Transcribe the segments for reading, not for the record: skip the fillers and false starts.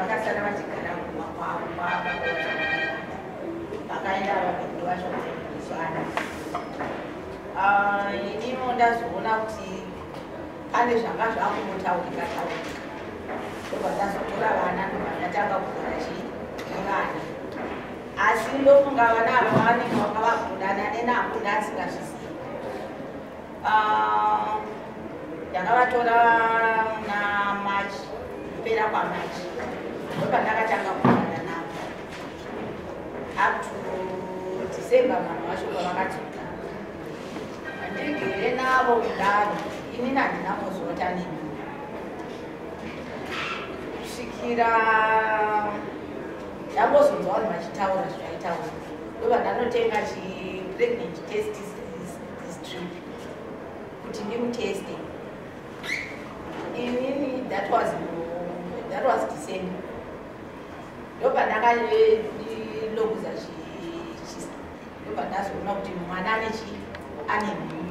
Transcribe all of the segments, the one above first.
Vakasara vachigara kumba kwavo kwababa vacho, vakaenda vabereki vacho kuBotswana. Inimo ndazoona kuti pane zvanga zvakungotaurika taurika, ndobva ndazotora vana, ndobva ndatanga kugara chii nevana. Asi ndofunga vana ava vanenge vanga vakudana nenako, ndasingazvizivi. Ndakavatora muna March, kupera kwaMarch ndopandakatanga kugara navo up to December, mama vacho pavakadzoka. Ndigere navo kudaro, inini handina kuzota nemi kusvikira ndambozonzwa vanhu vachitaura zvaitaura, ndobva ndanotenga chipregnant test strip kuti ndimuteste inini. That was December, ndobva ndakaloguza, ndobva ndazoona kuti mwana ane chi ane nhumbu.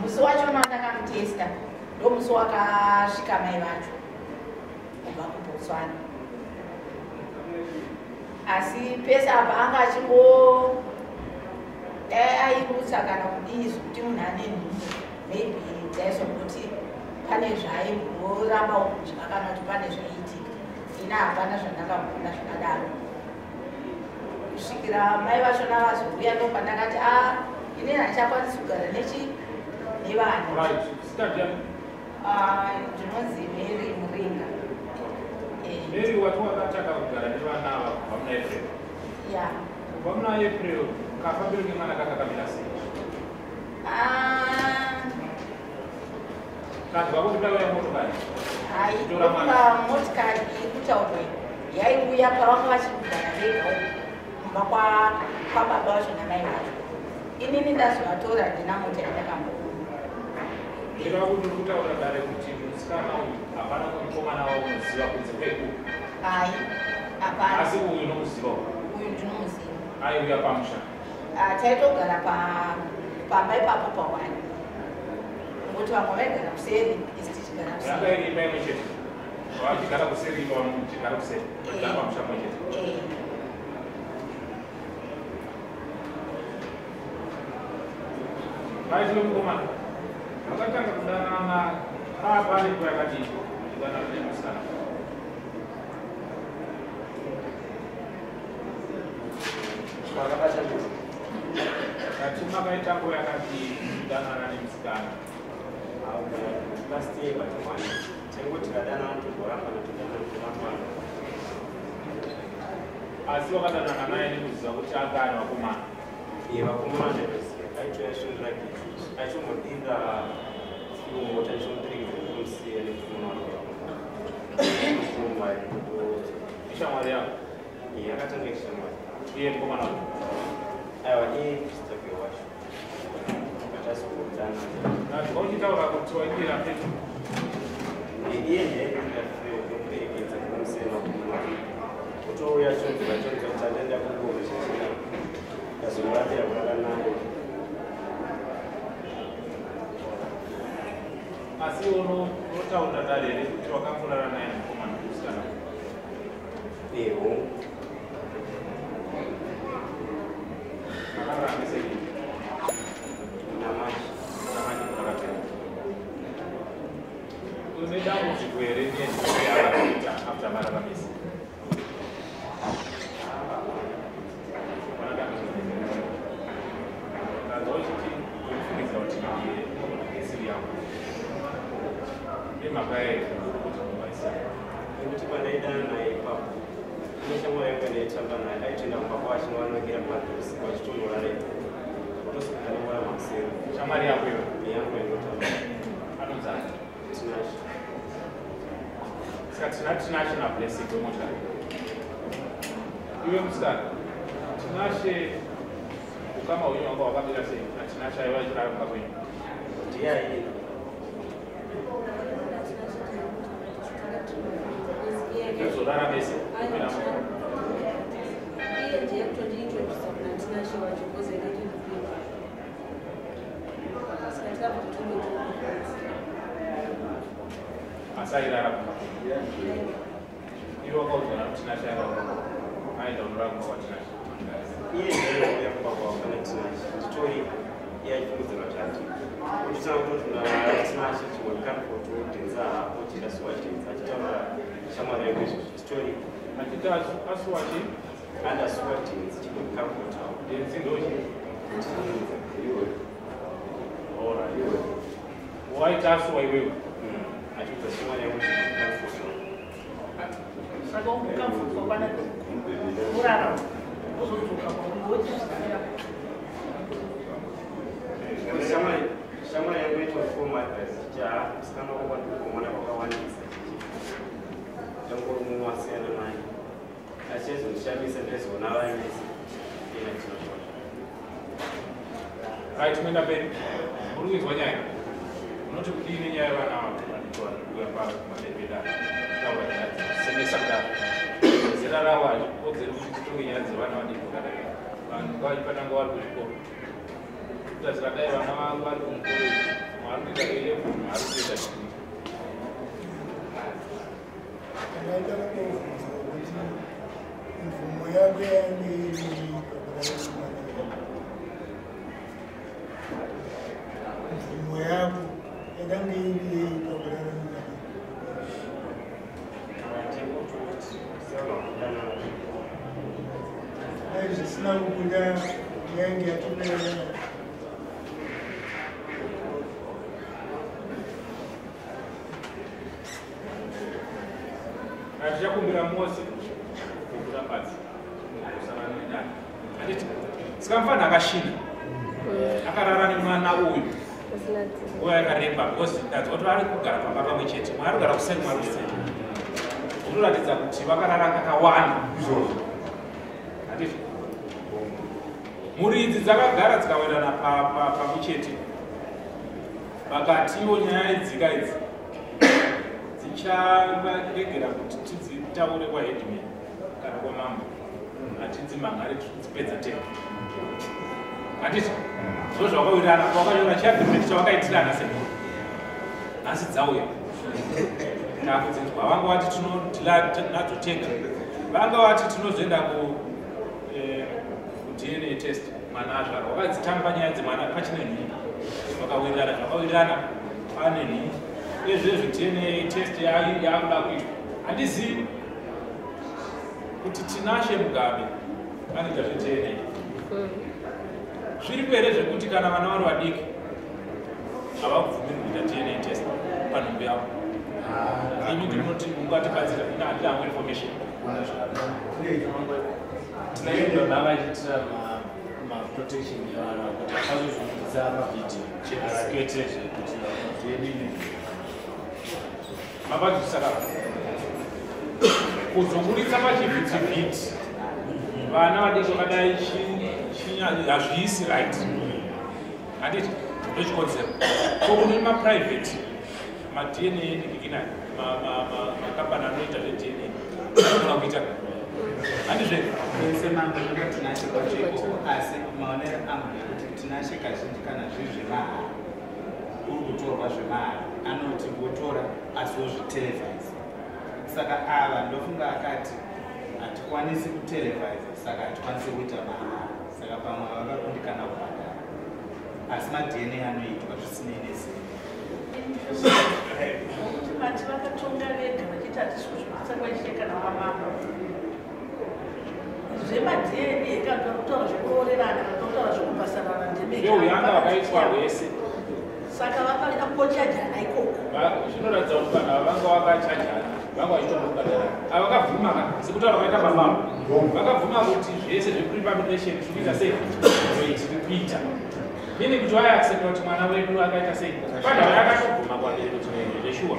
Musi wachona ndakamutesta ndo musi wakasvika mai vacho kubva kuBotswana. Asi pese apa anga achingo dai airutsa kana kudii zvekuti munhu ane nhumbu, maybe dzaizongoti pane zvaimboramba kudya kana kuti pane zvaiitika. Ina hapana zvandakamboona zvakadaro kusvikira mai vachona vazouya, ndopandakati, a, inini handichakwanisi kugara nechi nevana. Right. Zita ndiani? Ah, ndinonzi Mary Muringa. Mary, wati wakatanga kugara nevana ava kubva muna April. Ya. Kubva muna April, kafambiro kemwana kakakamira sei? Ah, Kanzwa kuti ndauya motokari. Hai. Tora mwana. Ndofunga motikari iri kutaurwa yaiuya pavanga vachiri kugara vega kumba kwababa vacho namai vacho. Inini ndazovatora, ndina mota yandakamboona. Ndinoda kuti uri kutaura dare kuti musikana uyu hapana mukomana waunoziva kunze kweuyu. Hai, hapana. Asi uyu unomuziva uyu. Uyu ndinomuziva. Aiuya pamusha. Ah, taitogara pamba ipapo pawani, ngokuti vamwe vaigara kuseri, isi tichigara Yanga kuseri. iri imba imwe chete. Vachigara kuseri, imba vachigara kuseri. Vachigara pamusha mumwe chete. Eh. Vaitire mukomana. Vakatanga kudanana paapane nguva yakadii kudanana nemusikana? Wakabata ndizvo. Kati makaita nguva yakadii kudanana nemusikana? Last year, but one taingoti kadanana, tomborambana, todanana, torambana. Asi wakadanana naye nekuziva kuti anga ane vakomana? Iye, vakomana ndaivaziva. Aitouya achiondirakidza, aitombodira mota, ndichimuperekedza ndinomusiya nekuti munhu wanokumba. Ishamwari yako? Iye, akatanga ishamwari. Iye mukomana uyu? Aiwa, iye Christopher wacho, atazokutana. Nazva uchitaura kuti waidira petrol. Iye ndiaidira fuel, ndomuperekedza ndinomusiya vakomana. Kutouya achionzwa achionzwa kuti andaenda kungoma chichina, ndazomurapira kurara naye. Asi unotaura dare here kuti wakamborara naye mukomana, musikana? Eho. Makarara mese? NaMarch. NaMarch makapera. Une dambudziko here nenzira yaakaita after marara mese? Pana dambudziko? Kanzwa uchiti urifungidzira kuti iye inogona kunge isiri yako, nemhaka yei uri kuti mumaisa? Nekuti pandaidana naye ipapo, ine shamwari yangu yandaitamba naye, aitoenda kumba kwavo achinovanokera padhuze, vachitonorara ipapo, kutosvika nengora makuseri. Shamwari yako iwe? Yangu yandotamba. Anonzani? Tinashe. Saka Tinashe naBlessing wemotikari. Iwe musikana, Tinashe, ukama hwenyu hwanga hwakamira sei naTinashe aiva achirara kumba kwenyu? Ndiye aienda. Tozorara mese? Iye ndiye kutondiintrodusa kuna Tinashe wacho, because ndiri, saka tikabva kutongotoa. Asi airara kumba kwenyu? Iwe wakaudzwa naTinashe aenda unorara kumba kwaTinashe. Iye ndaiuya kumba kwavo pana Tinashe nditoripo, iye achifungidzira kuti handiko. Uchitanga kutoti naTinashe chingondicomfort wodhenza hapo chidasuwa dhenza achitaura shamwari yako izvozvo titoripo. Achiti asuwa chii? Andasuwa dhenzi chingondicomfort hapo. Dhenzi ndochii? Iwe. Alright. Waita asuwa iwewe? Achiudza shamwari yako chingondicomfort hapo. Saka ukamfutwa kwana kurara uzodzoka kwauri. Shamwari yangu itofoma advice chichi haa musikana wako kwandikukomana kwakawandisa chichi tangori mumwe wasiyana naye achizondishamisa ndaizoona vaimese ina tinoshona. Right, muenda mberi. Muri kuinzwa nyaya? Unoti kudii nenyaya yevana ava kuuya pamabhebheda kutaura nyaya dzinosemesa kudaro? Zera ravo hazvikodzeri kuti titonge nyaya dzevana vadiki vakadai. Vanhu ngavachifanira vari kuzvikoro. Kutarisira dai vana vangu vari kumukoro, mumwe ari kuita A-level, mumwe ari kuita degree. Ndaida kungobvunza kuti mvumo yako yainge iri pakurara mwana? Mvumo yako yakanga iri yei pakurara mwana? Dai zvisina kubuda yainge yatopera. Tichakumbira mose kubuda pasi kusangana nedare. Handiti saka mufana akashina akarara nemwana uyu uyo akarepa, because ndanzwa kuti vari kugara pamba pamwe chete, mwe ari kugara kuseri, mwe ari kuseri, zvinoratidza kuti vakarara kakawanda. Handiti mhuri idzi dzakagara dzikawirirana pamwe chete, vakatiwo nyaya idzika idzi dzicharegera kuti tidzitaure kwaheadman kana kwamambo, hatidzimhangari, tiri tega. Handiti zvo zvakawirirana vakanyora chiagreement chavakaitirana semhuri. Nhasi dzauya takudzinzwa, vanga vati tinodeala nadzo tega, vanga vati tinozoenda kuDNA test mwana azvarwa. Vakadzitamba nyaya dzemwana pachine nhumbu, vakawirirana zvakawirirana pane nhumbu. Ezvezvo DNA test yaakuda kuitwa. Handizivi kuti Tinashe Mugabe anoita zveDNA. Zviripo here zvekuti kana vana vari vadiki havabvumirwi kuita DNA test panhumbu yavo? Imi ndinoti mungatibatsira, ina handina hangu information. Tinayo baba vachiitira maprotection evana kuti vasazozvibudisa pavhidhiyo, asi kwete zvekuti zvedini. Mabadzisaka kuzoburitsa pachivhitivhiti vana vadiki vakadai hazviisi right. Handiti ndochikonzero ko kune maprivate maDNA nekikina makambani anoita zveDNA anogona kuita, handizve? Semambo, ndoda Tinashe kwacho ikoko, asi maonero angu ndekuti Tinashe kazhinji kana zviri zvemahara, kuri kutorwa zvemahara, anoti votora asi wozvitelevise. Saka ava ndofunga akati hatikwanisi kutelevise, saka hatikwanisi kuita mahara, saka pamwe vakakundikana kubhadhara, asi maDNA anoitwa zvisinei nezera. Nokuti mati vakatonga vega vachiti hatisi kuzvibudisa kwaishe kana kwamambo zvemaDNA, kana kutaura zvekuroorerana kana kutaura zvekubhasarana. Zveuyanga vakaitwa hwese. Saka vakaida kukochajana ikoko. Zvinoratidza kuti vanhu ava vanga vakachajana, vanga vachitombobhadhara. Ava vakabvuma ka, sekutaura kwaita babavo, vakabvuma kuti zvese zveprepamination tiri kuita sei, tiri kuita mini kuti vaiaccepta kuti mwana wedu akaita sei. Panhau yakatobvuma kuvabereki kuti zveshuwa.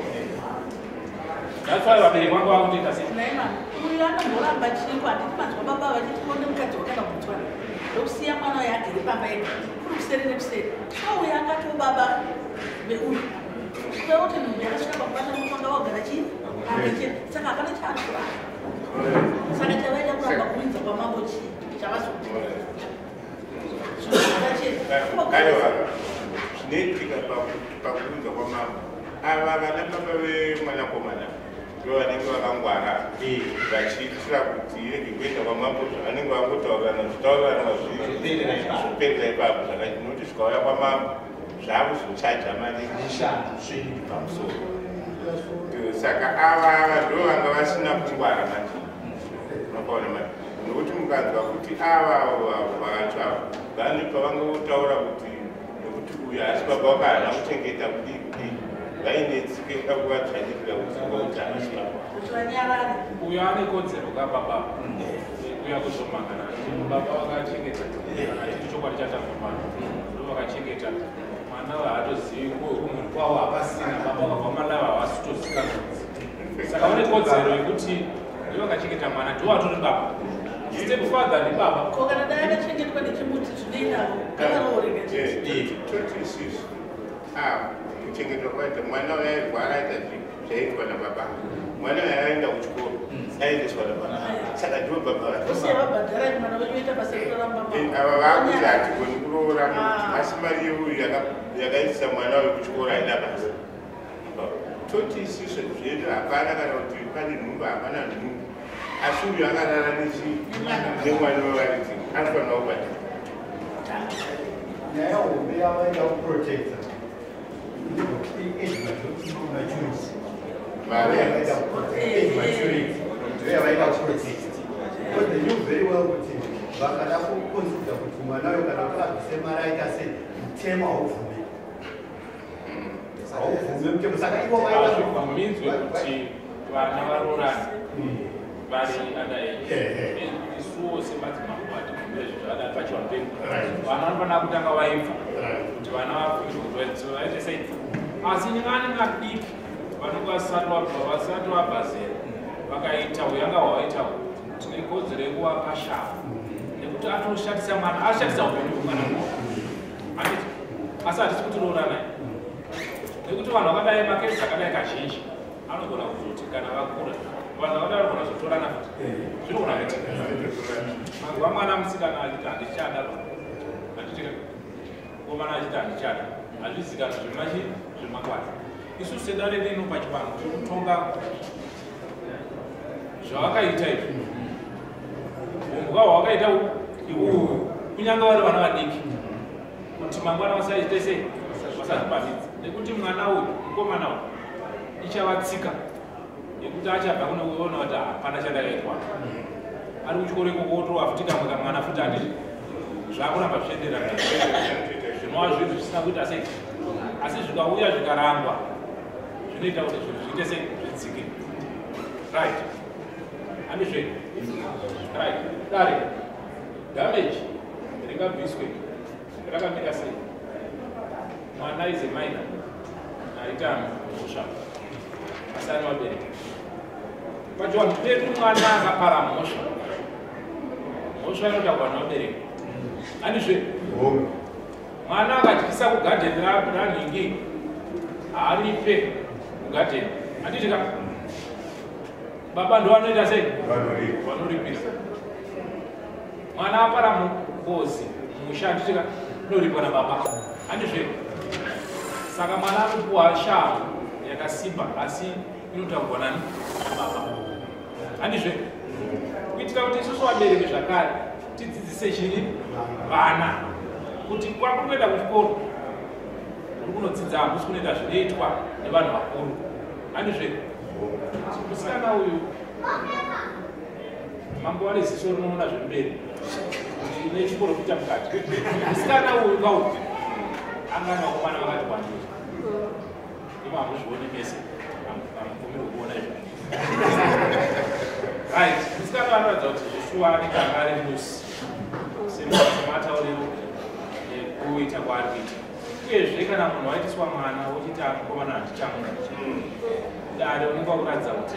That's why vabereki vanga vakutoita sei. Naima uyu anomboramba chiko? Handiti manzwa baba vachiti kone mukadzi wakaenda kuBotswana ndokusiya mwana uyo agere pamba ega, kuri kuseri nekuseri. So uyu akatobaba veuyu kuti nhumbu yakasvika pakubata mupanga wagara chii pamwe chete, saka hapana chaanokuramba. Saka chavaida kuramba kuinza kwamambo chii chavazokuti? Aiwa, zvinoitika pakuunza kwamambo, ava vana baba vemwanakomana ndo vanenge vakangwara. Vachiitira kuti irege kuenda kwamambo, zvavanenge vangotaurirana zvitaurirana zvoperera ipapo. Zvaka nokuti zvikauya kwamambo zvakuzochaja mari pamusoro. Saka ava ndo vanga vasina kungwara manje, makaona manje, nokuti mukanzwa kuti ava vacho ava vane pavangotaura kuti nokuti uyu asi baba wake haana kuchengeta, kudii kudii, vainetsike kuda kuvadzvanyirira kuti ngokuti havasi baba. Kuti vanyarare. Uyo ane kodzero kababa kuya kuzomangana, baba vakachengeta, kana chiri chokwadi chatambopano, ndo vakachengeta mwana. Haatozivi kumhuri kwavo, hapasina baba, vakabva Malawi, havasi kutozikanwa. Saka vane kodzero yekuti ndo vakachengeta mwana, ndo vatori baba, step father ndibaba. Ko kana dai akachengetwa nechimuti, zvinoendavo kavaroorega? Toti isusu kuchengetwa kwaita mwana uyo airwara, aita zvaiitwa nababa. Mwana uyo aenda kuchikoro, aendeswa nababa, saka ndivo baba vacho. Osiya vabhadhara mwana wenyu, oita basa rekuramba. Ava vakuti hatigoni kuroora nokuti asi mari yeuyu yakaisisa mwana uyu kuchikoro haina basa. Toti isusu zvedu hapana kana kuti pane nhumbu, hapana nhumbu, asi uyu akarara nemwana wevaridzi, anofanira kubhadhara. Nyaya hombe yavaida kuprotecta age maturity. Yavaida kuprotect age maturity, ndo yavaida kuprotect, because they knew very well kuti vakada kuconsider kuti mwana uyu kana kuti abvise mari aita sei, mutemo haubvume, haubvume mutemo. Saka ivo Hazvibvumidzwe kuti vana varoorane vari under age. Isuwo semadzimambo hatibvumire zvinhu zvakadai pachivanhu pedu. Vana vanofanira kutanga vaibva kuti vana vafungirwe kuti vaite sei, asi vana vadiki vanenge vasati vabva zera vakaita uyanga hwavaita, tine kodzero yekuvapa shamhu nekuti atoshatisa mwana, ashatisa upenyu hwemwana mwana, handiti? Asi hatisi kuti rooranai, nekuti vanhu vakadai, makesi akadai kazhinji anogona kuzoti kana vakura, vanhu vakadai vanogona kuzotorana futi, zvinogona kuitika. Manzwa mwana musikana achiti handichada, handitika, komana achiti handichada, hazvizikanwa zvemachi zvemangwana. Isusu sedare rino pachivanhu tiri kutonga zvavakaita izvi, umbwa hwavakaita iwowo, kunyange vari vana vadiki, kuti mangwana vasaite sei, vasazvibamidza, nekuti mwana uyu, mukomana uyu, ichava tsika yekuti achabva kune kuona kuti hapana chandakaitwa, ari kuchikoro ikoko otorwa futi kamwe kamwana futi, handizvi? Zvakuramba zvichienderera mberi, zvinova zvinhu zvisina kuita sei. Asi zvikauya zvikarangwa, zvinoita kuti zvinhu zviite sei, zvidzike. Right, handizve? Right. Dare, damage ringabviswe rakamira sei? Mwana is a minor, aita mhosva, asi ane vabereki. Pachivanhu pedu mwana akapara mhosva, mhosva inotaurwa nevabereki, handizve? Mwana akadyisa kugadheni ranhingi, haaripe kugadheni, handiti ka? Baba ndo vanoita sei, vanoripisa. Mwana apara ngozi musha, handiti ka? Inoripwa nababa, handizve? Saka mwana anopuwa shamhu yakasimba, asi inotaurwa nani? Baba, handizve? Kuitira kuti isusu vabereki zvakare tidzidzise chini vana kuti kwakuri kuenda kuchikoro, uri kunodzidza, hamusi kunoita zvinoitwa nevanhu vakuru, handizve? Musikana uyu, mambo vane ziso rinoona zvemberi kuti nechiprofita mukati. Musikana uyu kauyu angana vakomana vakati wandei, imo hamuzvioni mese, hamubvumirwi kuona izvo. Right, musikana anoratidza kuti zveshuwa anenge anga ari loose sematauriro ekuita kwaari kuita. Uyezve kana munhu waitiswa mwana wochiti mukomana handichamuda, dare unenge wakuratidza kuti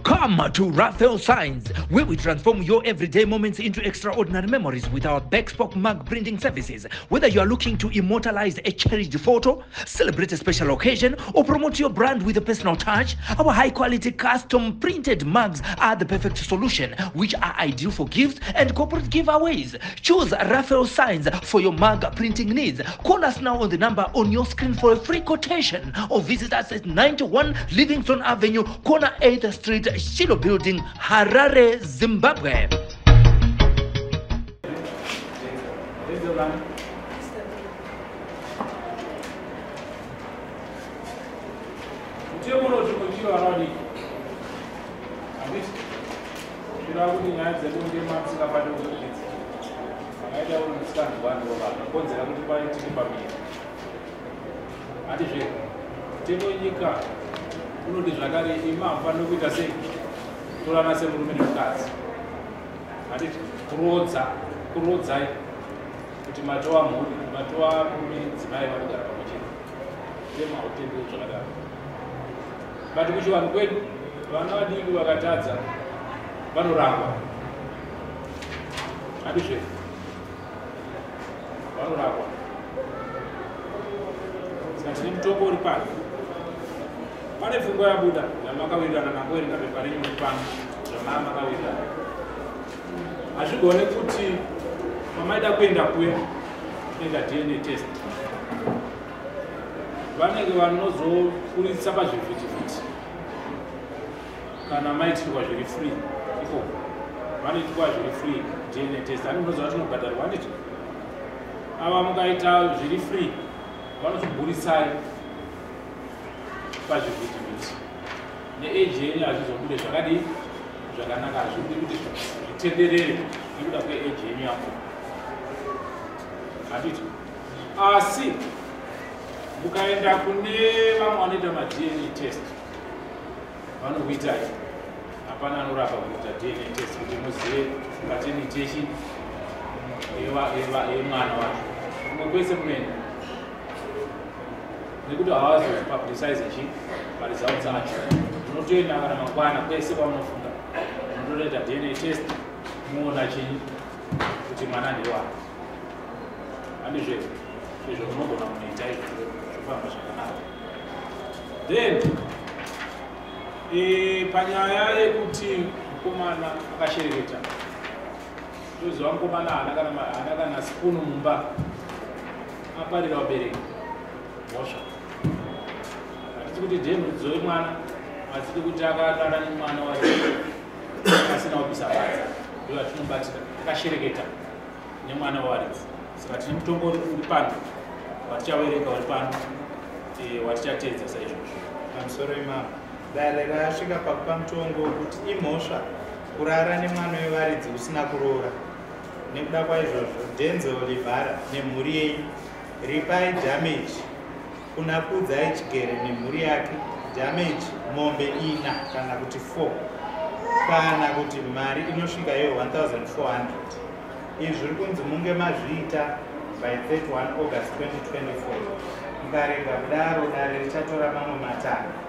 Come. Come to Raphael Signs, where we transform your everyday moments into extraordinary memories with our bespoke mug printing services. Whether you are looking to immortalize a cherished photo, celebrate a special occasion, or promote your brand with a personal touch, our high quality custom printed mugs are the perfect solution, which are ideal for gifts and corporate giveaways. Choose Raphael Signs for your mug printing needs. Call us now on the number on your screen for a free quotation or visit us at 91 Livingston Avenue, corner 8th Street, Shiloh Building, Harare, Zimbabwe. Mutemo unoti muchiva vana vadiki handiti zvireva kuti nyaya dzebonde mamusingabate kuzoidzi vakaita uri musikanzwa ndo vakakonzera kuti paitike pamiri handizve mutemo wenyika unoti zvakare imi hamufaniri kuita sei kutorana semurume nemukadzi handiti kuroodza kuroodzai kuti matova mhuri matova murume nemudzimai vanogara pamwe chete mutemo hautenderi zvakadaro but kuchivanhu kwedu vana vadiki vakatadza vanorangwa handizve vanorangwa saka tine mutongo uri pano pane pfungwa yabuda zvamakawirirana mangoverenga pepa renyu muri pano zvamaa makawirirana hazvigone kuti pamaida kuenda kuya kunoita dna test vanenge vanozoburitsa pazvivhitivhiti kana maitirwa zviri free ikoko vanoitwa zviri free dna test ani munoziva tinobhadharwa handiti ava mukaita zviri free vanozoburitsai pazvivhitivhiti neage yenyu hazvizobude zvakadii zvakanaka hazvibudi kuti zvitenderere nekuda kweage yenyu yako handiti asi mukaenda kune vamwe vanoita madna test vanokuitai hapana anorapa kuita dna test kuti muzive paternity yechi yemwana wacho kumwe kwese munoenda nekuti havazopublicize chi maresults acho unotoenda kana mangwana kwese kwamunofunga unotoita dna test muona chinyi kuti mwana ndewani handizve izvo munogona kunoita izvo zvofamba zvakanaka then e, panyaya yekuti mukomana akashereketa toziva mukomana haana kana sipunu mumba aparira vabereki mhosva hatisi kuti ndiye muridzi wemwana hatidi kuti akarara nemwana wacho asina kubisa badza ndo atinobatira akashereketa nemwana wawaridzi saka tine mutongo uri pano watichaverenga uri pano eh, watichateedza saizvozvo pamusoro imambo dare rasvika pakupa mutongo wekuti imhosva kurara nemwana wevaridzi usina kuroora nekuda kwaizvozvo denzel livhara nemhuri yenyu ripai damage kuna kudzai chigere nemhuri yake damage mombe ina kana kuti 4 kana kuti mari inosvika iyo 1400 izvi zviri kunzi munge mazviita by 31 august 2024 mukarega kudaro dare richatora mamwe matanho.